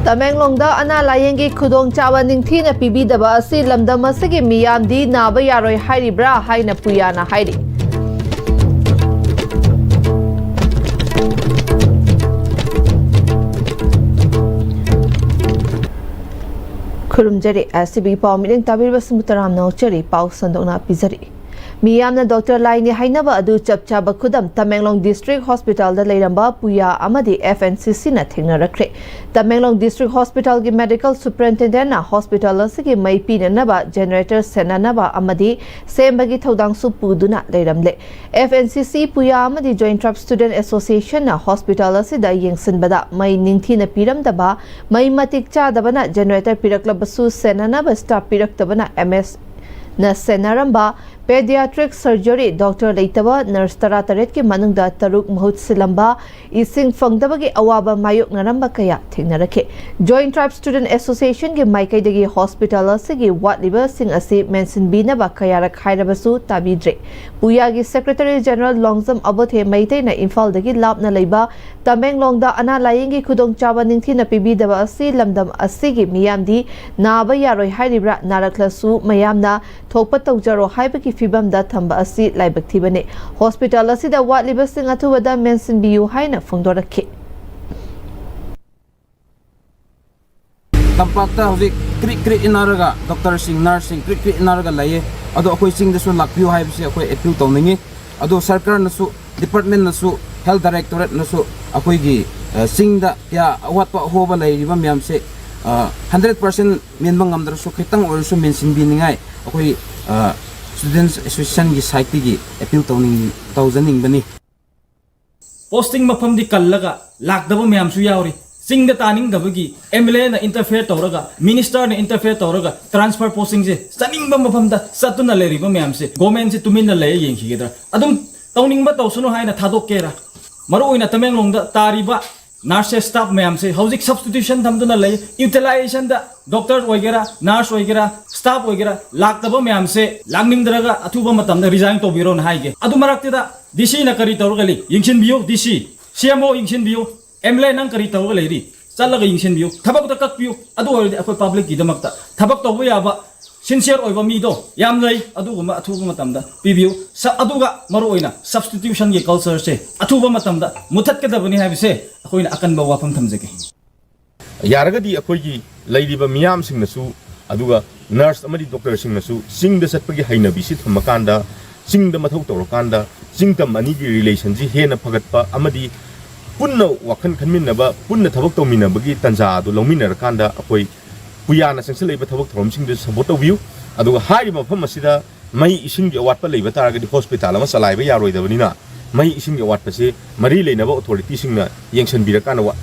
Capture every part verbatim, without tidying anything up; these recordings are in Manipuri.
ꯇꯃꯦꯡꯂꯣꯡꯗ ꯑꯅꯥ ꯂꯥꯌꯦꯡꯒꯤ ꯈꯨꯗꯣꯡꯆꯥꯕ ꯅꯤꯡꯊꯤꯅ ꯄꯤꯕꯤꯗꯕ ꯑꯁꯤ ꯂꯝꯗꯝ ꯑꯁꯤꯒꯤ ꯃꯤꯌꯥꯝꯗꯤ ꯅꯥꯕ ꯌꯥꯔꯣꯏ ꯍꯥꯏꯔꯤꯕ꯭ꯔꯥ ꯍꯥꯏꯅ ꯄꯨꯌꯥꯅ ꯍꯥꯏꯔꯤ꯫ ꯈꯨꯔꯨꯝꯖꯔꯤ꯫ ꯑꯦꯁ ꯁꯤ ꯕꯤ ꯄꯥꯎ ꯃꯤꯠꯌꯦꯡ ꯇꯥꯕꯤꯔꯤꯕ ꯁꯤꯡꯕꯨ ꯇꯔꯥꯝꯅ ꯑꯣꯛꯆꯔꯤ꯫ ꯄꯥꯎ ꯁꯟꯗꯣꯛꯅ ꯄꯤꯖꯔꯤ꯫ ꯃꯤꯌꯥꯝꯅ ꯗꯣꯛꯇꯔ ꯂꯥꯏꯅꯤ ꯍꯥꯏꯅꯕ ꯑꯗꯨ ꯆꯞ ꯆꯥꯕ ꯈꯨꯗꯝ ꯇꯃꯦꯡꯂꯣꯡ ꯗꯤꯁꯇ꯭ꯔꯤꯛ ꯍꯣꯁꯄꯤꯇꯥꯜꯗ ꯂꯩꯔꯝꯕ ꯄꯨꯌꯥ ꯑꯃꯗꯤ ꯑꯦꯐ ꯑꯦꯟ ꯁꯤ ꯁꯤꯅ ꯊꯦꯡꯅꯔꯛꯈ꯭ꯔꯦ꯫ ꯇꯃꯦꯡꯂꯣꯡ ꯗꯤꯁꯇ꯭ꯔꯤꯛ ꯍꯣꯁꯄꯤꯇꯥꯜꯒꯤ ꯃꯦꯗꯤꯀꯦꯜ ꯁꯨꯄꯔꯤꯟꯇꯦꯟꯗꯦꯟꯠꯅ ꯍꯣꯁꯄꯤꯇꯥꯜ ꯑꯁꯤꯒꯤ ꯃꯩ ꯄꯤꯅꯅꯕ ꯖꯦꯅꯦꯔꯦꯇꯔ ꯁꯦꯟꯅꯅꯕ ꯑꯃꯗꯤ ꯁꯦꯝꯕꯒꯤ ꯊꯧꯗꯥꯡꯁꯨ ꯄꯨꯗꯨꯅ ꯂꯩꯔꯝꯂꯦ꯫ ꯑꯦꯐ ꯑꯦꯟ ꯁꯤ ꯁꯤ ꯄꯨꯌꯥ ꯑꯃꯗꯤ ꯖꯣꯏꯟꯠ ꯇ꯭ꯔꯥꯏꯕ ꯁ꯭ꯇꯨꯗꯦꯟꯠ ꯑꯦꯁꯣꯁꯤꯌꯦꯁꯟꯅ ꯍꯣꯁꯄꯤꯇꯥꯜ ꯑꯁꯤꯗ ꯌꯦꯡꯁꯤꯟꯕꯗ ꯃꯩ ꯅꯤꯡꯊꯤꯅ ꯄꯤꯔꯝꯗꯕ, ꯃꯩ ꯃꯇꯤꯛ ꯆꯥꯗꯕꯅ ꯖꯦꯅꯦꯔꯦꯇꯔ ꯄꯤꯔꯛꯂꯕꯁꯨ ꯁꯦꯟꯅꯅꯕ ꯁ꯭ꯇꯥꯐ ꯄꯤꯔꯛꯇꯕꯅ ꯑꯦꯝ ꯑꯦꯁ ꯅ ꯁꯦꯟꯅꯔꯝꯕ, ꯄꯦꯗꯤꯌꯥꯇ꯭ꯔꯤꯛ ꯁꯔꯖꯔꯤ ꯗꯣꯛꯇꯔ ꯂꯩꯇꯕ, ꯅꯔꯁ ꯇꯔꯥꯇꯔꯦꯠꯀꯤ ꯃꯅꯨꯡꯗ ꯇꯔꯨꯛ ꯃꯍꯨꯠ ꯁꯤꯜꯂꯝꯕ, ꯏꯁꯤꯡ ꯐꯪꯗꯕꯒꯤ ꯑꯋꯥꯕ ꯃꯥꯌꯣꯛꯅꯔꯝꯕ ꯀꯌꯥ ꯊꯦꯡꯅꯔꯛꯈꯤ꯫ ꯖꯣꯏꯟꯠ ꯇ꯭ꯔꯥꯏꯕ ꯁ꯭ꯇꯨꯗꯦꯟꯠ ꯑꯦꯁꯣꯁꯤꯌꯦꯁꯟꯒꯤ ꯃꯥꯏꯀꯩꯗꯒꯤ ꯍꯣꯁꯄꯤꯇꯥꯜ ꯑꯁꯤꯒꯤ ꯋꯥꯠꯂꯤꯕꯁꯤꯡ ꯑꯁꯤ ꯃꯦꯟꯁꯤꯟꯕꯤꯅꯕ ꯀꯌꯥꯔꯛ ꯍꯥꯏꯔꯕꯁꯨ ꯇꯥꯕꯤꯗ꯭ꯔꯦ꯫ ꯄꯨꯌꯥꯒꯤ ꯁꯦꯀ꯭ꯔꯦꯇꯔꯤ ꯖꯦꯅꯔꯦꯜ ꯂꯣꯡꯖꯝ ꯑꯕꯣꯊꯦ ꯃꯩꯇꯩꯅ ꯏꯝꯐꯥꯜꯗꯒꯤ ꯂꯥꯞꯅ ꯂꯩꯕ ꯇꯃꯦꯡꯂꯣꯡꯗ ꯑꯅꯥ ꯂꯥꯌꯦꯡꯒꯤ ꯈꯨꯗꯣꯡꯆꯥꯕ ꯅꯤꯡꯊꯤꯅ ꯄꯤꯕꯤꯗꯕ ꯑꯁꯤ ꯂꯝꯗꯝ ꯑꯁꯤꯒꯤ ꯃꯤꯌꯥꯝꯗꯤ ꯅꯥꯕ ꯌꯥꯔꯣꯏ ꯍꯥꯏꯔꯤꯕ꯭ꯔꯥ, ꯅꯥꯔꯛꯂꯁꯨ ꯃꯌꯥꯝꯅ ꯊꯣꯛꯄ ꯇꯧꯖꯔꯣ ꯍꯥꯏꯕꯒꯤ ꯐꯤꯚꯝꯗ ꯊꯝꯕ ꯑꯁꯤ ꯂꯥꯏꯕꯛ ꯊꯤꯕꯅꯤ꯫ ꯍꯣꯁꯄꯤꯇꯥꯜ ꯑꯁꯤꯗ ꯋꯥꯠꯂꯤꯕꯁꯤꯡ ꯑꯊꯨꯕꯗ ꯃꯦꯟꯁꯤꯟꯕꯤꯌꯨ ꯍꯥꯏꯅ ꯐꯣꯡꯗꯣꯔꯛꯈꯤ꯫ ꯇꯝꯄꯥꯛꯇ ꯍꯧꯖꯤꯛ ꯀ꯭ꯔꯤꯛ ꯀ꯭ꯔꯤꯛ ꯏꯟꯅꯔꯒ ꯗꯣꯛꯇꯔꯁꯤꯡ, ꯅꯔꯁꯁꯤꯡ ꯀ꯭ꯔꯤꯛ ꯀ꯭ꯔꯤꯛ ꯏꯟꯅꯔꯒ ꯂꯩꯌꯦ꯫ ꯑꯗꯣ ꯑꯩꯈꯣꯏ ꯆꯤꯡꯗꯁꯨ ꯂꯥꯛꯄꯤꯌꯨ ꯍꯥꯏꯕꯁꯤ ꯑꯩꯈꯣꯏ ꯑꯦꯄꯤꯜ ꯇꯧꯅꯤꯡꯉꯤ꯫ ꯑꯗꯣ ꯁꯔꯀꯥꯔꯅꯁꯨ, ꯗꯤꯄꯥꯔꯠꯃꯦꯟꯅꯁꯨ, ꯍꯦꯜꯊ ꯗꯥꯏꯔꯦꯛꯇꯣꯔꯦꯠꯅꯁꯨ ꯑꯩꯈꯣꯏꯒꯤ, ꯑ, ꯆꯤꯡꯗ ꯀꯌꯥ ꯑꯋꯥꯠꯄ ꯑꯍꯣꯕ ꯂꯩꯔꯤꯕ ꯃꯌꯥꯝꯁꯦ, ꯑ, ꯍꯟꯗ꯭ꯔꯦꯠ ꯄꯥꯔꯁꯦꯟ ꯃꯦꯟꯕ ꯉꯝꯗ꯭ꯔꯁꯨ ꯈꯤꯇꯪ ꯑꯣꯏꯔꯁꯨ ꯃꯦꯟꯁꯤꯟꯕꯤꯅꯤꯡꯉꯥꯏ ꯑꯩꯈꯣꯏ, ꯑ, ꯁ꯭ꯇꯨꯗꯦꯟꯠꯁ ꯑꯦꯁꯣꯁꯤꯌꯦꯁꯟꯒꯤ ꯁꯥꯏꯠꯇꯒꯤ ꯑꯦꯄꯤꯜ ꯇꯧꯅꯤꯡ-, ꯇꯧꯖꯅꯤꯡꯕꯅꯤ꯫ ꯄꯣꯁꯇꯤꯡ ꯃꯐꯝꯗꯤ ꯀꯜꯂꯒ ꯂꯥꯛꯇꯕ ꯃꯌꯥꯝꯁꯨ ꯌꯥꯎꯔꯤ꯫ ꯆꯤꯡꯗ ꯇꯥꯅꯤꯡꯗꯕꯒꯤ ꯑꯦꯝ ꯑꯦꯜ ꯑꯦꯅ ꯏꯟꯇꯔꯐꯤꯌꯔ ꯇꯧꯔꯒ, ꯃꯤꯅꯤꯁꯇꯔꯅ ꯏꯟꯇꯔꯐꯤꯌꯔ ꯇꯧꯔꯒ ꯇ꯭ꯔꯥꯟꯁꯐꯔ ꯄꯣꯁꯇꯤꯡꯁꯦ ꯆꯠꯅꯤꯡꯕ ꯃꯐꯝꯗ ꯆꯠꯇꯨꯅ ꯂꯩꯔꯤꯕ ꯃꯌꯥꯝꯁꯦ ꯒꯣꯔꯃꯦꯟꯁꯦ ꯇꯨꯃꯤꯟꯅ ꯂꯩꯔ ꯌꯦꯡꯈꯤꯒꯗ꯭ꯔꯥ? ꯑꯗꯨꯝ ꯇꯧꯅꯤꯡꯕ ꯇꯧꯁꯅꯨ ꯍꯥꯏꯅ ꯊꯥꯗꯣꯛꯀꯦꯔꯥ? ꯃꯔꯨꯑꯣꯏꯅ ꯇꯃꯦꯡꯂꯣꯡꯗ ꯇꯥꯔꯤꯕ ꯅꯔꯁꯦꯁ ꯁ꯭ꯇꯥꯐ ꯃꯌꯥꯝꯁꯦ ꯍꯧꯖꯤꯛ ꯁꯕꯁꯇꯤꯇ꯭ꯌꯨꯁꯟ ꯊꯝꯗꯨꯅ ꯂꯩ꯫ ꯌꯨꯇꯤꯂꯥꯏꯖꯦꯁꯟꯗ ꯗꯣꯛꯇꯔ ꯑꯣꯏꯒꯦꯔꯥ, ꯅꯔꯁ ꯑꯣꯏꯒꯦꯔꯥ, ꯁ꯭ꯇꯥꯐ ꯑꯣꯏꯒꯦꯔꯥ, ꯂꯥꯛꯇꯕ ꯃꯌꯥꯝꯁꯦ ꯂꯥꯛꯅꯤꯡꯗ꯭ꯔꯒ ꯑꯊꯨꯕ ꯃꯇꯝꯗ ꯔꯤꯖꯥꯏꯟ ꯇꯧꯕꯤꯔꯣꯅ ꯍꯥꯏꯒꯦ꯫ ꯑꯗꯨ ꯃꯔꯛꯇꯨꯗ ꯗꯤ ꯁꯤꯅ ꯀꯔꯤ ꯇꯧꯔꯒ ꯂꯩ? ꯌꯦꯡꯁꯤꯟꯕꯤꯌꯨ, ꯗꯤ ꯁꯤ, ꯁꯤ M O ꯌꯦꯡꯁꯤꯟꯕꯤꯌꯨ꯫ M L A ꯅꯪ ꯀꯔꯤ ꯇꯧꯔꯒ ꯂꯩꯔꯤ? ꯆꯠꯂꯒ ꯌꯦꯡꯁꯤꯟꯕꯤꯌꯨ, ꯊꯕꯛꯇ ꯀꯛꯄꯤꯌꯨ꯫ ꯑꯗꯨ ꯑꯣꯏꯔꯗꯤ ꯑꯩꯈꯣꯏ ꯄꯕ꯭ꯂꯤꯛꯀꯤꯗꯃꯛꯇ ꯊꯕꯛ ꯇꯧꯕ ꯌꯥꯕ ꯁꯤꯟꯁꯤꯌꯔ ꯑꯣꯏꯕ ꯃꯤꯗꯣ ꯌꯥꯝ ꯂꯩ, ꯑꯗꯨꯒꯨꯝꯕ ꯑꯊꯨꯕ ꯃꯇꯝꯗ ꯄꯤꯕꯤꯌꯨ꯫ ꯁ-, ꯑꯗꯨꯒ ꯃꯔꯨꯑꯣꯏꯅ ꯁꯕꯁꯇꯤꯇ꯭ꯌꯨꯁꯟꯒꯤ ꯀꯜꯆꯔꯁꯦ ꯑꯊꯨꯕ ꯃꯇꯝꯗ ꯃꯨꯊꯠꯀꯗꯕꯅꯤ ꯍꯥꯏꯕꯁꯦ ꯑꯩꯈꯣꯏꯅ ꯑꯀꯟꯕ ꯋꯥꯐꯝ ꯊꯝꯖꯒꯦ꯫ ꯌꯥꯔꯒꯗꯤ ꯑꯩꯈꯣꯏꯒꯤ ꯂꯩꯔꯤꯕ ꯃꯤꯌꯥꯝꯁꯤꯡꯅꯁꯨ, ꯑꯗꯨꯒ ꯅꯔꯁ ꯑꯃꯗꯤ ꯗꯣꯛꯇꯔꯁꯤꯡꯅꯁꯨ ꯆꯤꯡꯗ ꯆꯠꯄꯒꯤ ꯍꯩꯅꯕꯤꯁꯤ ꯊꯝꯃꯀꯥꯟꯗ, ꯆꯤꯡꯗ ꯃꯊꯧ ꯇꯧꯔꯀꯥꯟꯗ ꯆꯤꯡ ꯇꯝ ꯑꯅꯤꯒꯤ ꯔꯤꯂꯦꯁꯟꯁꯤ ꯍꯦꯟꯅ ꯐꯒꯠꯄ ꯑꯃꯗꯤ ꯄꯨꯟꯅ ꯋꯥꯈꯜ ꯈꯟꯃꯤꯟꯅꯕ, ꯄꯨꯟꯅ ꯊꯕꯛ ꯇꯧꯃꯤꯟꯅꯕꯒꯤ ꯇꯥꯟꯖꯥ ꯑꯗꯨ ꯂꯧꯃꯤꯟꯅꯔꯀꯥꯟꯗ ꯑꯩꯈꯣꯏ ꯄꯨꯌꯥꯅ ꯆꯪꯁꯤꯜꯂꯛꯏꯕ ꯊꯕꯛ ꯊꯧꯔꯝꯁꯤꯡꯗꯨ ꯁꯄꯣꯔꯠ ꯇꯧꯕꯤꯌꯨ꯫ ꯑꯗꯨꯒ ꯍꯥꯏꯔꯤꯕ ꯃꯐꯝ ꯑꯁꯤꯗ ꯃꯩ ꯏꯁꯤꯡꯒꯤ ꯑꯋꯥꯠꯄ ꯂꯩꯕ ꯇꯥꯔꯒꯗꯤ ꯍꯣꯁꯄꯤꯇꯥꯜ ꯑꯃ ꯆꯂꯥꯏꯕ ꯌꯥꯔꯣꯏꯗꯕꯅꯤꯅ, ꯃꯩ ꯏꯁꯤꯡꯒꯤ ꯑꯋꯥꯠꯄꯁꯦ ꯃꯔꯤ ꯂꯩꯅꯕ ꯑꯣꯊꯣꯔꯤꯇꯤꯁꯤꯡꯅ ꯌꯦꯡꯁꯤꯟꯕꯤꯔꯀꯥꯟꯗ ꯋꯥ-,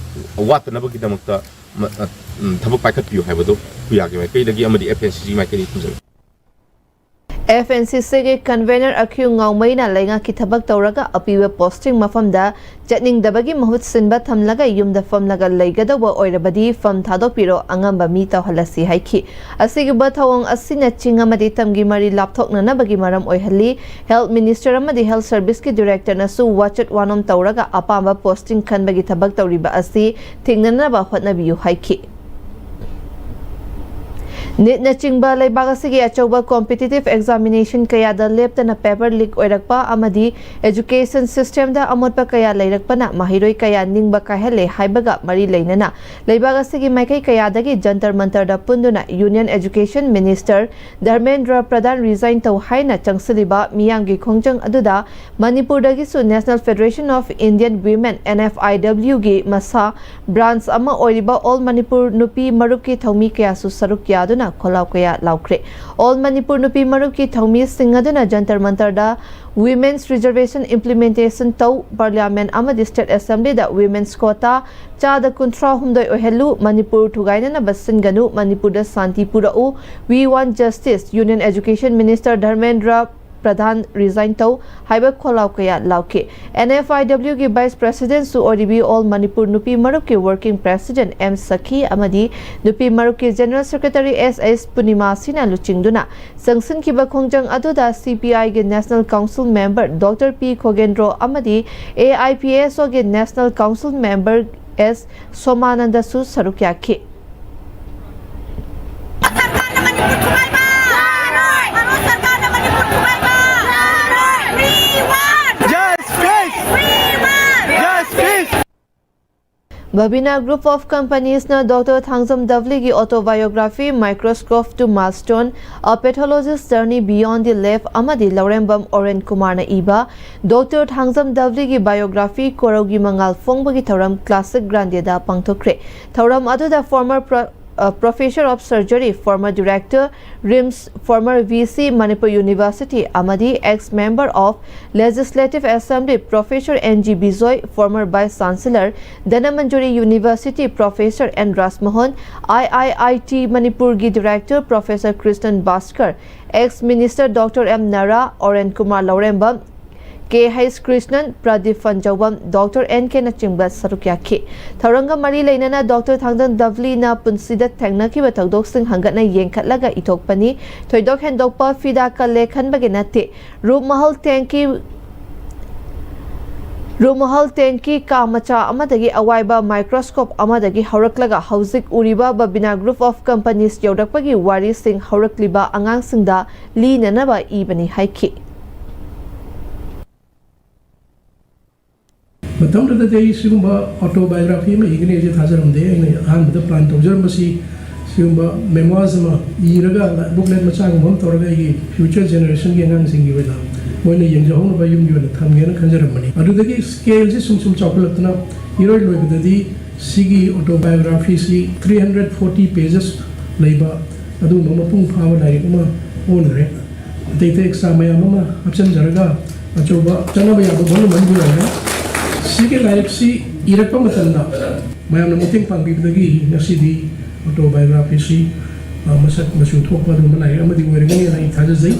ꯋꯥꯠꯇꯅꯕꯒꯤꯗꯃꯛꯇ ꯃ-, ꯑ, ꯎꯝ, ꯊꯕꯛ ꯄꯥꯏꯈꯠꯄꯤꯌꯨ ꯍꯥꯏꯕꯗꯨ ꯄꯨꯌꯥꯒꯤ ꯃꯥꯏꯀꯩꯗꯒꯤ ꯑꯃꯗꯤ ꯑꯦꯐ ꯑꯦꯟ ꯁꯤ ꯖꯤ ꯃꯥꯏꯀꯩꯗꯒꯤ ꯊꯝꯖꯒꯦ꯫ ꯑꯦꯐ ꯑꯦꯟ ꯁꯤ ꯁꯤꯒꯤ ꯀꯟꯚꯦꯅꯔ ꯑꯈ꯭ꯌꯨ ꯉꯥꯎꯃꯩꯅ ꯂꯩꯉꯥꯛꯀꯤ ꯊꯕꯛ ꯇꯧꯔꯒ ꯑꯄꯤꯕ ꯄꯣꯁꯇꯤꯡ ꯃꯐꯝꯗ ꯆꯠꯅꯤꯡꯗꯕꯒꯤ ꯃꯍꯨꯠ ꯁꯤꯟꯕ ꯊꯝꯂꯒ ꯌꯨꯝꯗ ꯐꯝꯂꯒ ꯂꯩꯒꯗꯧꯕ ꯑꯣꯏꯔꯕꯗꯤ ꯐꯝ ꯊꯥꯗꯣꯛꯄꯤꯔꯣ, ꯑꯉꯝꯕ ꯃꯤ ꯇꯧꯍꯜꯂꯁꯤ ꯍꯥꯏꯈꯤ꯫ ꯑꯁꯤꯒꯨꯝꯕ ꯊꯧꯑꯣꯡ ꯑꯁꯤꯅ ꯆꯤꯡ ꯑꯃꯗꯤ ꯇꯝꯒꯤ ꯃꯔꯤ ꯂꯥꯞꯊꯣꯛꯅꯅꯕꯒꯤ ꯃꯔꯝ ꯑꯣꯏꯍꯜꯂꯤ꯫ ꯍꯦꯜꯊ ꯃꯤꯅꯤꯁꯇꯔ ꯑꯃꯗꯤ ꯍꯦꯜꯊ ꯁꯔꯚꯤꯁꯀꯤ ꯗꯤꯔꯦꯛꯇꯔꯅꯁꯨ ꯋꯥꯆꯠ ꯋꯥꯅꯣꯝ ꯇꯧꯔꯒ ꯑꯄꯥꯝꯕ ꯄꯣꯁꯇꯤꯡ ꯈꯟꯕꯒꯤ ꯊꯕꯛ ꯇꯧꯔꯤꯕ ꯑꯁꯤ ꯊꯤꯡꯅꯅꯕ ꯍꯣꯠꯅꯕꯤꯌꯨ ꯍꯥꯏꯈꯤ꯫ ꯅꯤꯠꯅꯆꯤꯡꯕ ꯂꯩꯕꯥꯛ ꯑꯁꯤꯒꯤ ꯑꯆꯧꯕ ꯀꯣꯝꯄꯤꯇꯤꯇꯤꯚ ꯑꯦꯛꯖꯥꯃꯤꯅꯦꯁꯟ ꯀꯌꯥꯗ ꯂꯦꯞꯇꯅ ꯄꯦꯄꯔ ꯂꯤꯛ ꯑꯣꯏꯔꯛꯄ ꯑꯃꯗꯤ ꯑꯦꯖꯨꯀꯦꯁꯟ ꯁꯤꯁꯇꯦꯝꯗ ꯑꯃꯣꯠꯄ ꯀꯌꯥ ꯂꯩꯔꯛꯄꯅ ꯃꯍꯩꯔꯣꯏ ꯀꯌꯥ ꯅꯤꯡꯕ ꯀꯥꯏꯍꯜꯂꯦ ꯍꯥꯏꯕꯒ ꯃꯔꯤ ꯂꯩꯅꯅ ꯂꯩꯕꯥꯛ ꯑꯁꯤꯒꯤ ꯃꯥꯏꯀꯩ ꯀꯌꯥꯗꯒꯤ Jantar ꯃꯟꯇꯔꯗ ꯄꯨꯟꯗꯨꯅ union education minister Dharmendra Pradhan resign ꯇꯧ ꯍꯥꯏꯅ ꯆꯪꯁꯤꯜꯂꯤꯕ ꯃꯤꯌꯥꯝꯒꯤ ꯈꯣꯡꯖꯪ ꯑꯗꯨꯗ ꯃꯅꯤꯄꯨꯔꯗꯒꯤꯁꯨ National Federation of Indian Women, N F I W ꯒꯤ ꯃꯁꯥ ꯕ꯭ꯔꯥꯟꯆ ꯑꯃ ꯑꯣꯏꯔꯤꯕ ꯑꯣꯜ ꯃꯅꯤꯄꯨꯔ ꯅꯨꯄꯤ ꯃꯔꯨꯞꯀꯤ ꯊꯧꯃꯤ ꯀꯌꯥꯁꯨ ꯁꯔꯨꯛ ꯌꯥꯗꯨꯅ ꯈꯣꯜꯂꯥꯎ ꯀꯌꯥ ꯂꯥꯎꯈ꯭ꯔꯦ꯫ ꯑꯣꯜ ꯃꯅꯤꯄꯨꯔ ꯅꯨꯄꯤ ꯃꯔꯨꯞꯀꯤ ꯊꯧꯃꯤꯁꯤꯡ ꯑꯗꯨꯅ ꯖꯟꯇꯔ ꯃꯟꯇꯔꯗ Women's Reservation Implementation ꯇꯧ, ꯄꯥꯔꯂꯤꯌꯥꯃꯦꯟ ꯑꯃꯗꯤ ꯁ꯭ꯇꯦꯠ ꯑꯦꯁꯦꯝꯕ꯭ꯂꯤꯗ Women's Quota ꯆꯥꯗ ꯀꯨꯟꯊ꯭ꯔꯥ ꯍꯨꯝꯗꯣꯏ ꯑꯣꯏꯍꯜꯂꯨ, ꯃꯅꯤꯄꯨꯔ ꯊꯨꯒꯥꯏꯅꯅꯕ ꯁꯤꯟꯒꯅꯨ, ꯃꯅꯤꯄꯨꯔꯗ ꯁꯥꯟꯇꯤ ꯄꯨꯔꯛꯎ, We want justice, Union Education Minister Dharmendra Pradhan resign ꯇꯧ ꯍꯥꯏꯕ ꯈꯣꯜꯂꯥꯎ ꯀꯌꯥ ꯂꯥꯎꯈꯤ꯫ N F I W ꯒꯤ ꯚꯥꯏꯁ ꯄ꯭ꯔꯦꯁꯤꯗꯦꯟꯠꯁꯨ ꯑꯣꯏꯔꯤꯕꯤ ꯑꯣꯜ ꯃꯅꯤꯄꯨꯔ ꯅꯨꯄꯤ ꯃꯔꯨꯞꯀꯤ ꯋꯥꯔꯀꯤꯡ ꯄ꯭ꯔꯦꯁꯤꯗꯦꯟꯠ ꯑꯦꯝ ꯁꯈꯤ ꯑꯃꯗꯤ ꯅꯨꯄꯤ ꯃꯔꯨꯞꯀꯤ ꯖꯦꯅꯔꯦꯜ ꯁꯦꯀ꯭ꯔꯦꯇꯔꯤ ꯑꯦꯁ ꯑꯦꯁ ꯄꯨꯔꯅꯤꯃꯥꯁꯤꯅ ꯂꯨꯆꯤꯡꯗꯨꯅ ꯆꯪꯁꯤꯟꯈꯤꯕ ꯈꯣꯡꯖꯪ ꯑꯗꯨꯗ C P I ꯒꯤ ꯅꯦꯁꯅꯦꯜ ꯀꯥꯎꯟꯁꯤꯜ ꯃꯦꯝꯕꯔ ꯗꯣꯛꯇꯔ ꯄꯤ ꯈꯣꯒꯦꯟꯗ꯭ꯔꯣ ꯑꯃꯗꯤ A I P S O ꯒꯤ ꯅꯦꯁꯅꯦꯜ ꯀꯥꯎꯟꯁꯤꯜ ꯃꯦꯝꯕꯔ ꯑꯦꯁ ꯁꯣꯃꯥꯅꯟꯗꯁꯨ ꯁꯔꯨꯛ ꯌꯥꯈꯤ꯫ ꯁꯔꯀꯥꯔꯅ ꯃꯅꯤꯄꯨꯔ ꯊꯨꯒꯥꯏꯕ! ꯌꯥꯔꯣꯏ! ꯚꯥꯔꯠ ꯁꯔꯀꯥꯔꯅ ꯃꯅꯤꯄꯨꯔ ꯊꯨꯒꯥꯏꯕ! ꯌꯥꯔꯣꯏ! We want Justice! We want Justice! Babina Group of Companies ꯅ Doctor Thangjam ꯗꯕ꯭ꯂꯤꯒꯤ autobiography Microscope to Milestone, A Pathologist's Journey Beyond the Lab ꯑꯃꯗꯤ ꯂꯧꯔꯦꯝꯕꯝ ꯑꯣꯔꯦꯟ ꯀꯨꯃꯥꯔꯅ ꯏꯕ Doctor ꯊꯥꯡꯖꯝ ꯗꯕ꯭ꯂꯤꯒꯤ biography ꯀꯣꯔꯧꯒꯤ ꯃꯉꯥꯜ ꯐꯣꯡꯕꯒꯤ ꯊꯧꯔꯝ Classic Grande ꯗ ꯄꯥꯡꯊꯣꯛꯈ꯭ꯔꯦ꯫ ꯊꯧꯔꯝ ꯑꯗꯨꯗ former pro-, ꯑ, Professor of Surgery, former Director, RIMS, former V C, Manipur University ꯑꯃꯗꯤ ex member of Legislative Assembly Professor N G Bijoy, former Vice Chancellor, Dhanamanjuri University Professor N Rajmohan, I I I T ꯃꯅꯤꯄꯨꯔꯒꯤ Director Professor Krishnan Bhaskar, ex Minister Doctor M Nara, Oren Kumar Lourembam, K H Krishnan, Pradeep Phanjoubam, doctor N ꯀꯦꯅꯆꯤꯡꯕ ꯁꯔꯨꯛ ꯌꯥꯈꯤ꯫ ꯊꯧꯔꯝꯒ ꯃꯔꯤ ꯂꯩꯅꯅ ꯗꯣꯛꯇꯔ ꯊꯥꯡꯖꯝ ꯗꯕ꯭ꯂꯤꯅ ꯄꯨꯟꯁꯤꯗ ꯊꯦꯡꯅꯈꯤꯕ ꯊꯧꯗꯣꯛꯁꯤꯡ ꯍꯪꯒꯠꯅ ꯌꯦꯡꯈꯠꯂꯒ ꯏꯊꯣꯛꯄꯅꯤ꯫ ꯊꯣꯏꯗꯣꯛ ꯍꯦꯟꯗꯣꯛꯄ ꯐꯤꯗꯥ ꯀꯜꯂꯦ ꯈꯟꯕꯒꯤ ꯅꯠꯇꯦ꯫ ꯔꯨꯞꯃꯍꯜ ꯇꯦꯡꯀꯤ, ꯔꯨꯞꯃꯍꯜ ꯇꯦꯡꯀꯤ ꯀꯥ ꯃꯆꯥ ꯑꯃꯗꯒꯤ ꯑꯋꯥꯏꯕ microscope ꯑꯃꯗꯒꯤ ꯍꯧꯔꯛꯂꯒ ꯍꯧꯖꯤꯛ ꯎꯔꯤꯕ Babina Group of Companies ꯌꯧꯔꯛꯄꯒꯤ ꯋꯥꯔꯤꯁꯤꯡ ꯍꯧꯔꯛꯂꯤꯕ ꯑꯉꯥꯡꯁꯤꯡꯗ ꯂꯤꯅꯅꯕ ꯏꯕꯅꯤ ꯍꯥꯏꯈꯤ꯫ ꯃꯇꯝꯗꯨꯗꯗꯤ ꯑꯩ ꯁꯤꯒꯨꯝꯕ autobiography ꯑꯃ ꯏꯒꯅꯤ ꯍꯥꯏꯁꯦ ꯊꯥꯖꯔꯝꯗꯦ꯫ ꯑꯩꯅ ꯑꯍꯥꯟꯕꯗ plan ꯇꯧꯖꯔꯝꯕꯁꯤ ꯁꯤꯒꯨꯝꯕ memoirs ꯑꯃ ꯏꯔꯒ booklet ꯃꯆꯥꯒꯨꯝꯕ ꯑꯃ ꯇꯧꯔꯒ ꯑꯩꯒꯤ future generation ꯒꯤ ꯑꯉꯥꯡꯁꯤꯡꯒꯤ ꯑꯣꯏꯅ ꯃꯣꯏꯅ ꯌꯦꯡꯖꯍꯧꯅꯕ ꯌꯨꯝꯒꯤ ꯑꯣꯏꯅ ꯊꯝꯒꯦꯅ ꯈꯟꯖꯔꯝꯕꯅꯤ꯫ ꯑꯗꯨꯗꯒꯤ scale ꯁꯤ ꯁꯨꯝ ꯁꯨꯝ ꯆꯥꯎꯈꯠꯂꯛꯇꯅ ꯏꯔꯣꯏ ꯂꯣꯏꯕꯗꯗꯤ ꯁꯤꯒꯤ autobiography ꯁꯤ three hundred forty pages ꯂꯩꯕ ꯑꯗꯨꯒꯨꯝꯕ ꯃꯄꯨꯡ ꯐꯥꯕ ꯂꯥꯏꯔꯤꯛ ꯑꯃ ꯑꯣꯟꯈ꯭ꯔꯦ꯫ ꯑꯇꯩ ꯑꯇꯩ extra ꯃꯌꯥꯝ ꯑꯃ ꯍꯥꯞꯆꯤꯟꯖꯔꯒ ꯑꯆꯧꯕ ꯆꯠꯅꯕ ꯌꯥꯕ volume ꯑꯃꯗꯤ ꯑꯣꯏꯔꯦ꯫ ꯁꯤꯒꯤ ꯂꯥꯏꯔꯤꯛꯁꯤ ꯏꯔꯛꯄ ꯃꯇꯝꯗ ꯃꯌꯥꯝꯅ ꯃꯇꯦꯡ ꯄꯥꯡꯕꯤꯕꯗꯒꯤ ꯉꯁꯤꯗꯤ autobiography ꯁꯤ, ꯑ, ꯃꯁꯛ ꯃꯆꯨ ꯊꯣꯛꯄ ꯑꯗꯨꯒꯨꯝꯕ ꯂꯥꯏꯔꯤꯛ ꯑꯃꯗꯤ ꯑꯣꯏꯔꯒꯅꯤ ꯍꯥꯏꯅ ꯑꯩ ꯊꯥꯖꯖꯩ꯫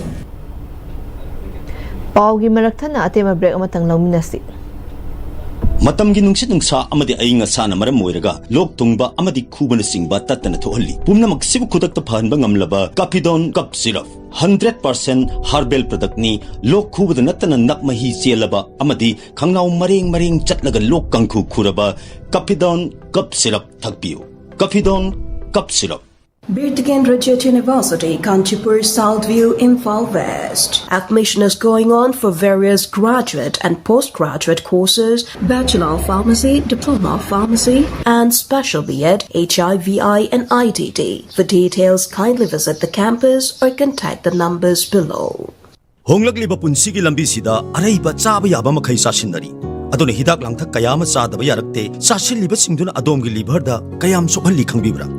ꯄꯥꯎꯒꯤ ꯃꯔꯛ ꯊꯠꯅ ꯑꯇꯦꯟꯕ break ꯑꯃꯇꯪ ꯂꯧꯃꯤꯟꯅꯁꯤ꯫ ꯃꯇꯝꯒꯤ ꯅꯨꯡꯁꯤꯠ ꯅꯨꯡꯁꯥ ꯑꯃꯗꯤ ꯑꯏꯪ ꯑꯁꯥꯅ ꯃꯔꯝ ꯑꯣꯏꯔꯒ ꯂꯣꯛ ꯊꯨꯡꯕ ꯑꯃꯗꯤ ꯈꯨꯕꯅꯆꯤꯡꯕ ꯇꯠꯇꯅ ꯊꯣꯛꯍꯜꯂꯤ꯫ ꯄꯨꯝꯅꯃꯛꯁꯤꯕꯨ ꯈꯨꯗꯛꯇ ꯐꯍꯟꯕ ꯉꯝꯂꯕ Cappidone Cough Syrup꯫ Hundred percent herbal ꯄ꯭ꯔꯗꯛꯅꯤ꯫ ꯂꯣꯛ ꯈꯨꯕꯗ ꯅꯠꯇꯅ ꯅꯞ ꯃꯍꯤ ꯆꯦꯜꯂꯕ ꯑꯃꯗꯤ ꯈꯪꯅꯥꯎ ꯃꯔꯦꯡ ꯃꯔꯦꯡ ꯆꯠꯂꯒ ꯂꯣꯛ ꯀꯥꯡꯈꯨ ꯈꯨꯔꯕ ꯀꯐꯤꯗꯣꯟ ꯀꯞ ꯁꯤꯔꯞ ꯊꯛꯄꯤꯌꯨ꯫ Cappidone cough syrup. Birtgen Rajat University, Kanchipur, South View, Imphal West. Admission is going on for various graduate and postgraduate courses, Bachelor of Pharmacy, Diploma of Pharmacy, and Special B Ed, H I V I, and I T T. For details, kindly visit the campus or contact the numbers below. ꯍꯣꯡꯂꯛꯂꯤꯕ ꯄꯨꯟꯁꯤꯒꯤ ꯂꯝꯕꯤꯁꯤꯗ ꯑꯔꯩꯕ ꯆꯥꯕ ꯌꯥꯕ ꯃꯈꯩ ꯆꯥꯁꯤꯟꯅꯔꯤ꯫ ꯑꯗꯨꯅ ꯍꯤꯗꯥꯛ ꯂꯥꯡꯊꯛ ꯀꯌꯥ ꯑꯃ ꯆꯥꯗꯕ ꯌꯥꯔꯛꯇꯦ꯫ ꯆꯥꯁꯤꯜꯂꯤꯕꯁꯤꯡꯗꯨꯅ ꯑꯗꯣꯝꯒꯤ ꯂꯤꯚꯔꯗ ꯀꯌꯥꯝ ꯁꯣꯛꯍꯜꯂꯤ ꯈꯪꯕꯤꯕ꯭ꯔꯥ?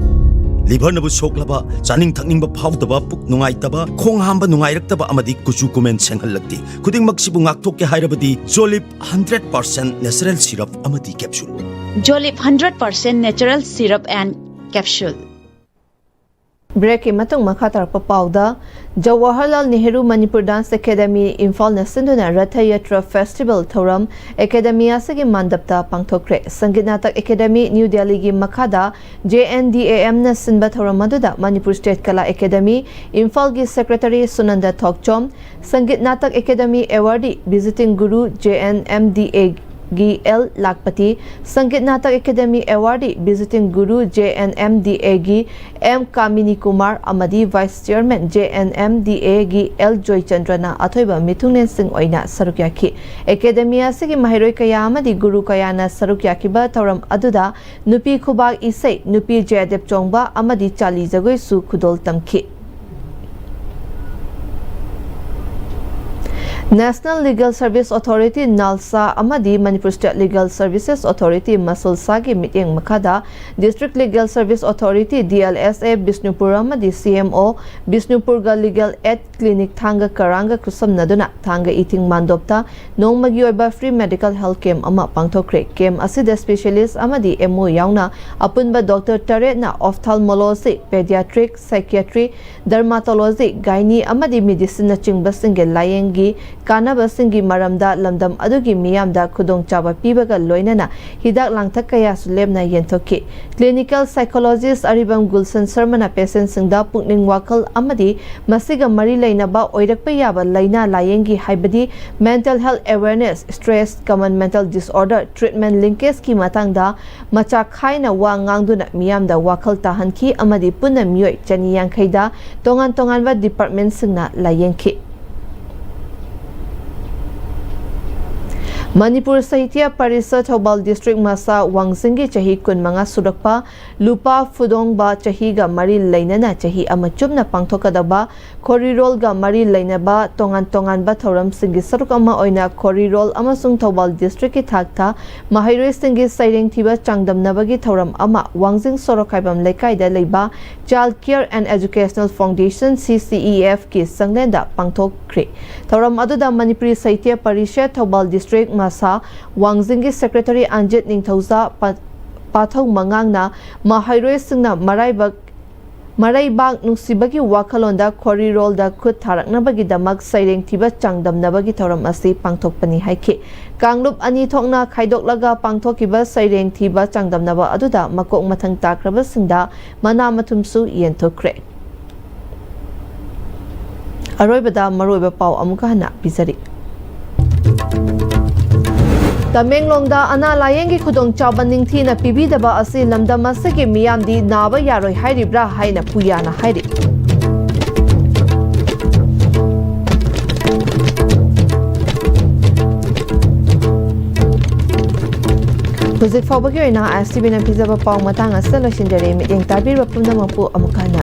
ꯂꯤꯚꯔꯅꯕꯨ ꯁꯣꯛꯂꯕ, ꯆꯥꯅꯤꯡ ꯊꯛꯅꯤꯡꯕ ꯐꯥꯎꯗꯕ, ꯄꯨꯛ ꯅꯨꯡꯉꯥꯏꯇꯕ, ꯈꯣꯡ ꯍꯥꯝꯕ ꯅꯨꯡꯉꯥꯏꯔꯛꯇꯕ ꯑꯃꯗꯤ ꯀꯨꯆꯨ ꯀꯨꯃꯦꯟ ꯁꯦꯡꯍꯜꯂꯛꯇꯦ꯫ ꯈꯨꯗꯤꯡꯃꯛꯁꯤꯕꯨ ꯉꯥꯛꯊꯣꯛꯀꯦ ꯍꯥꯏꯔꯕꯗꯤ ꯖꯣꯂꯤꯞ ꯍꯟꯗ꯭ꯔꯦꯠ ꯄꯥꯔꯁꯦꯟ ꯅꯦꯆꯔꯦꯜ ꯁꯤꯔꯞ ꯑꯃꯗꯤ capsule. Jolip hundred percent natural syrup and capsule. ꯕ꯭ꯔꯦꯛꯀꯤ ꯃꯇꯨꯡ ꯃꯈꯥ ꯇꯥꯔꯛꯄ ꯄꯥꯎꯗ, ꯖꯋꯥꯍꯔꯂꯥꯜ ꯅꯦꯍꯔꯨ ꯃꯅꯤꯄꯨꯔ ꯗꯥꯟꯁ ꯑꯦꯀꯥꯗꯦꯃꯤ ꯏꯝꯐꯥꯜꯅ ꯁꯤꯟꯗꯨꯅ ꯔꯊ ꯌꯥꯇ꯭ꯔꯥ ꯐꯦꯁꯇꯤꯚꯦꯜ ꯊꯧꯔꯝ ꯑꯦꯀꯥꯗꯦꯃꯤ ꯑꯁꯤꯒꯤ ꯃꯥꯟꯗꯞꯇ ꯄꯥꯡꯊꯣꯛꯈ꯭ꯔꯦ꯫ ꯁꯪꯒꯤꯠ ꯅꯥꯇꯛ ꯑꯦꯀꯥꯗꯦꯃꯤ ꯅ꯭ꯌꯨ ꯗꯦꯜꯂꯤꯒꯤ ꯃꯈꯥꯗ ꯖꯦ ꯑꯦꯟ ꯗꯤ ꯑꯦ ꯑꯦꯝꯅ ꯁꯤꯟꯕ ꯊꯧꯔꯝ ꯑꯗꯨꯗ ꯃꯅꯤꯄꯨꯔ ꯁ꯭ꯇꯦꯠ ꯀꯂꯥ ꯑꯦꯀꯥꯗꯦꯃꯤ ꯏꯝꯐꯥꯜꯒꯤ secretary ꯁꯨꯅꯟꯗ Thokchom, Sangeet Natak academy ꯑꯦꯋꯥꯔꯗꯤ visiting Guru J and M D ꯑꯦꯒꯤ L ꯂꯥꯛꯄꯇꯤ, Sangeet Natak academy ꯑꯦꯋꯥꯔꯗꯤ visiting Guru J and M D ꯑꯦꯒꯤ ꯑꯦꯝ ꯀꯥꯃꯤꯅꯤ ꯀꯨꯃꯥꯔ ꯑꯃꯗꯤ vice chairman J and M D ꯑꯦꯒꯤ ꯑꯦꯜ ꯖꯣꯏꯆꯟꯗ꯭ꯔꯅ ꯑꯊꯣꯏꯕ ꯃꯤꯊꯨꯡꯂꯦꯟꯁꯤꯡ ꯑꯣꯏꯅ ꯁꯔꯨꯛ ꯌꯥꯈꯤ꯫ ꯑꯦꯀꯥꯗꯦꯃꯤ ꯑꯁꯤꯒꯤ ꯃꯍꯩꯔꯣꯏ ꯀꯌꯥ ꯑꯃꯗꯤ ꯒꯨꯔꯨ ꯀꯌꯥꯅ ꯁꯔꯨꯛ ꯌꯥꯈꯤꯕ ꯊꯧꯔꯝ ꯑꯗꯨꯗ ꯅꯨꯄꯤ ꯈꯨꯕꯥꯛ ꯏꯁꯩ, ꯅꯨꯄꯤ ꯖꯌꯗꯦꯕ ꯆꯣꯡꯕ ꯑꯃꯗꯤ ꯆꯥꯂꯤ ꯖꯒꯣꯏꯁꯨ ꯈꯨꯗꯣꯜ ꯇꯝꯈꯤ꯫ National Legal Service Authority, NALSA, ꯑꯃꯗꯤ Manipur state legal services authority, ꯃꯁꯨꯜꯁꯥꯒꯤ ꯃꯤꯠꯌꯦꯡ ꯃꯈꯥꯗ District Legal Service Authority, D L S A, Bishnupur ꯑꯃꯗꯤ ꯁꯤ ꯑꯦꯝ ꯑꯣ ꯕꯤꯁꯅꯨꯄꯨꯔꯒ ꯂꯤꯒꯦꯜ ꯑꯦꯗ ꯀ꯭ꯂꯤꯅꯤꯛ ꯊꯥꯡꯒ ꯀꯔꯥꯡꯒ ꯈꯨꯠꯁꯝꯅꯗꯨꯅ ꯊꯥꯡꯒ ꯏꯊꯤꯡ ꯃꯥꯟꯗꯣꯞꯇ ꯅꯣꯡꯃꯒꯤ ꯑꯣꯏꯕ ꯐ꯭ꯔꯤ ꯃꯦꯗꯤꯀꯦꯜ ꯍꯦꯜꯊ ꯀꯦꯝꯞ ꯑꯃ ꯄꯥꯡꯊꯣꯛꯈ꯭ꯔꯦ꯫ ꯀꯦꯝꯞ ꯑꯁꯤꯗ ꯁ꯭ꯄꯦꯁꯤꯌꯦꯂꯤꯁꯠ ꯑꯃꯗꯤ ꯑꯦꯝ ꯑꯣ ꯌꯥꯎꯅ ꯑꯄꯨꯟꯕ ꯗꯣꯛꯇꯔ ꯇꯔꯦꯠꯅ ꯑꯣꯐꯊꯥꯜꯃꯣꯂꯣꯖꯤ, ꯄꯦꯗꯤꯌꯥꯇ꯭ꯔꯤꯛ, ꯁꯥꯏꯀꯤꯌꯥꯇ꯭ꯔꯤ, ꯗꯔꯃꯥꯇꯣꯂꯣꯖꯤ, ꯒꯥꯏꯅꯤ ꯑꯃꯗꯤ ꯃꯦꯗꯤꯁꯤꯟꯅꯆꯤꯡꯕꯁꯤꯡꯒꯤ ꯂꯥꯌꯦꯡꯒꯤ ꯀꯥꯟꯅꯕꯁꯤꯡꯒꯤ ꯃꯔꯝꯗ ꯂꯝꯗꯝ ꯑꯗꯨꯒꯤ ꯃꯤꯌꯥꯝꯗ ꯈꯨꯗꯣꯡꯆꯥꯕ ꯄꯤꯕꯒ ꯂꯣꯏꯅꯅ ꯍꯤꯗꯥꯛ ꯂꯥꯡꯊꯛ ꯀꯌꯥꯁꯨ ꯂꯦꯝꯅ ꯌꯦꯟꯊꯣꯛꯈꯤ꯫ Clinical psychologist ꯑꯔꯤꯕꯝ ꯒꯨꯜꯁꯟ ꯁꯔꯃꯅ patientꯁꯤꯡꯗ ꯄꯨꯛꯅꯤꯡ ꯋꯥꯈꯜ ꯑꯃꯗꯤ ꯃꯁꯤꯒ ꯃꯔꯤ ꯂꯩꯅꯕ ꯑꯣꯏꯔꯛꯄ ꯌꯥꯕ ꯂꯥꯏꯅꯥ ꯂꯥꯌꯦꯡꯒꯤ, ꯍꯥꯏꯕꯗꯤ mental health awareness, stress, common mental disorder, treatment linkageꯀꯤ ꯃꯇꯥꯡꯗ ꯃꯆꯥ ꯈꯥꯏꯅ ꯋꯥ ꯉꯥꯡꯗꯨꯅ ꯃꯤꯌꯥꯝꯗ ꯋꯥꯈꯜ ꯇꯥꯍꯟꯈꯤ ꯑꯃꯗꯤ ꯄꯨꯟꯅ ꯃꯤꯑꯣꯏ ꯆꯅꯤ ꯌꯥꯡꯈꯩꯗ ꯇꯣꯉꯥꯟ ꯇꯣꯉꯥꯟꯕ departmentꯁꯤꯡꯅ ꯂꯥꯌꯦꯡꯈꯤ꯫ ꯃꯅꯤꯄꯨꯔ ꯁꯥꯍꯤꯇ꯭ꯌ ꯄꯔꯤꯁꯠ ꯊꯧꯕꯥꯜ district ꯃꯁꯥ ꯋꯥꯡꯖꯤꯡꯒꯤ ꯆꯍꯤ ꯀꯨꯟꯃꯉꯥ ꯁꯨꯔꯛꯄ ꯂꯨꯄꯥ ꯐꯨꯗꯣꯡꯕ ꯆꯍꯤꯒ ꯃꯔꯤ ꯂꯩꯅꯅ ꯆꯍꯤ ꯑꯃ ꯆꯨꯞꯅ ꯄꯥꯡꯊꯣꯛꯀꯗꯕ ꯈꯣꯔꯤꯔꯣꯜꯒ ꯃꯔꯤ ꯂꯩꯅꯕ ꯇꯣꯉꯥꯟ ꯇꯣꯉꯥꯟꯕ ꯊꯧꯔꯝꯁꯤꯡꯒꯤ ꯁꯔꯨꯛ ꯑꯃ ꯑꯣꯏꯅ ꯈꯣꯔꯤꯔꯣꯜ ꯑꯃꯁꯨꯡ ꯊꯧꯕꯥꯜ districtꯀꯤ ꯊꯥꯛꯇ ꯃꯍꯩꯔꯣꯏꯁꯤꯡꯒꯤ ꯁꯩꯔꯦꯡ ꯊꯤꯕ ꯆꯥꯡꯗꯝꯅꯕꯒꯤ ꯊꯧꯔꯝ ꯑꯃ ꯋꯥꯡꯖꯤꯡ ꯁꯣꯔꯣꯛꯈꯥꯏꯕꯝ ꯂꯩꯀꯥꯏꯗ ꯂꯩꯕ Child Care and Educational FoundationCCEFꯀꯤ ꯆꯪꯂꯦꯟꯗ ꯄꯥꯡꯊꯣꯛꯈ꯭ꯔꯦ꯫ ꯊꯧꯔꯝ ꯑꯗꯨꯗ ꯃꯅꯤꯄꯨꯔꯤ ꯁꯥꯍꯤꯇ꯭ꯌ ꯄꯔꯤꯁꯠ ꯊꯧꯕꯥꯜ district ꯃꯁꯥ ꯋꯥꯡꯖꯤꯡꯒꯤ secretary ꯑꯟꯖꯤꯠ ꯅꯤꯡꯊꯧꯖꯥ ꯄꯥ-, ꯄꯥꯊꯧ ꯃꯉꯥꯡꯅ ꯃꯍꯩꯔꯣꯏꯁꯤꯡꯅ ꯃꯔꯥꯏꯕꯛ ꯃꯔꯩꯕꯥꯛ ꯅꯨꯡꯁꯤꯕꯒꯤ ꯋꯥꯈꯜꯂꯣꯟꯗ ꯈꯣꯔꯤꯔꯣꯜꯗ ꯈꯨꯠ ꯊꯥꯔꯛꯅꯕꯒꯤꯗꯃꯛ ꯁꯩꯔꯦꯡ ꯊꯤꯕ ꯆꯥꯡꯗꯝꯅꯕꯒꯤ ꯊꯧꯔꯝ ꯑꯁꯤ ꯄꯥꯡꯊꯣꯛꯄꯅꯤ ꯍꯥꯏꯈꯤ꯫ ꯀꯥꯡꯂꯨꯞ ꯑꯅꯤ ꯊꯣꯛꯅ ꯈꯥꯏꯗꯣꯛꯂꯒ ꯄꯥꯡꯊꯣꯛꯈꯤꯕ ꯁꯩꯔꯦꯡ ꯊꯤꯕ ꯆꯥꯡꯗꯝꯅꯕ ꯑꯗꯨꯗ ꯃꯀꯣꯛ ꯃꯊꯪ ꯇꯥꯈ꯭ꯔꯕꯁꯤꯡꯗ ꯃꯅꯥ ꯃꯊꯨꯝꯁꯨ ꯌꯦꯟꯊꯣꯛꯈ꯭ꯔꯦ꯫ ꯑꯔꯣꯏꯕꯗ ꯃꯔꯨꯑꯣꯏꯕ ꯄꯥꯎ ꯑꯃꯨꯛꯀ ꯍꯟꯅ ꯄꯤꯖꯔꯤ꯫ ꯇꯃꯦꯡꯂꯣꯡꯗ ꯑꯅꯥ ꯂꯥꯌꯦꯡꯒꯤ ꯈꯨꯗꯣꯡꯆꯥꯕ ꯅꯤꯡꯊꯤꯅ ꯄꯤꯕꯤꯗꯕ ꯑꯁꯤ ꯂꯝꯗꯝ ꯑꯁꯤꯒꯤ ꯃꯤꯌꯥꯝꯗꯤ ꯅꯥꯕ ꯌꯥꯔꯣꯏ ꯍꯥꯏꯔꯤꯕ꯭ꯔꯥ ꯍꯥꯏꯅ ꯄꯨꯌꯥꯅ ꯍꯥꯏꯔꯤ꯫ ꯍꯧꯖꯤꯛ ꯐꯥꯎꯕꯒꯤ ꯑꯣꯏꯅ STVꯅ ꯄꯤꯖꯕ ꯄꯥꯎ ꯃꯇꯥꯡ ꯑꯁꯤꯗ ꯂꯣꯏꯁꯤꯟꯖꯔꯦ꯫ ꯃꯤꯠꯌꯦꯡ ꯇꯥꯕꯤꯔꯤꯕ ꯄꯨꯝꯅꯃꯛꯄꯨ ꯑꯃꯨꯛ ꯍꯟꯅ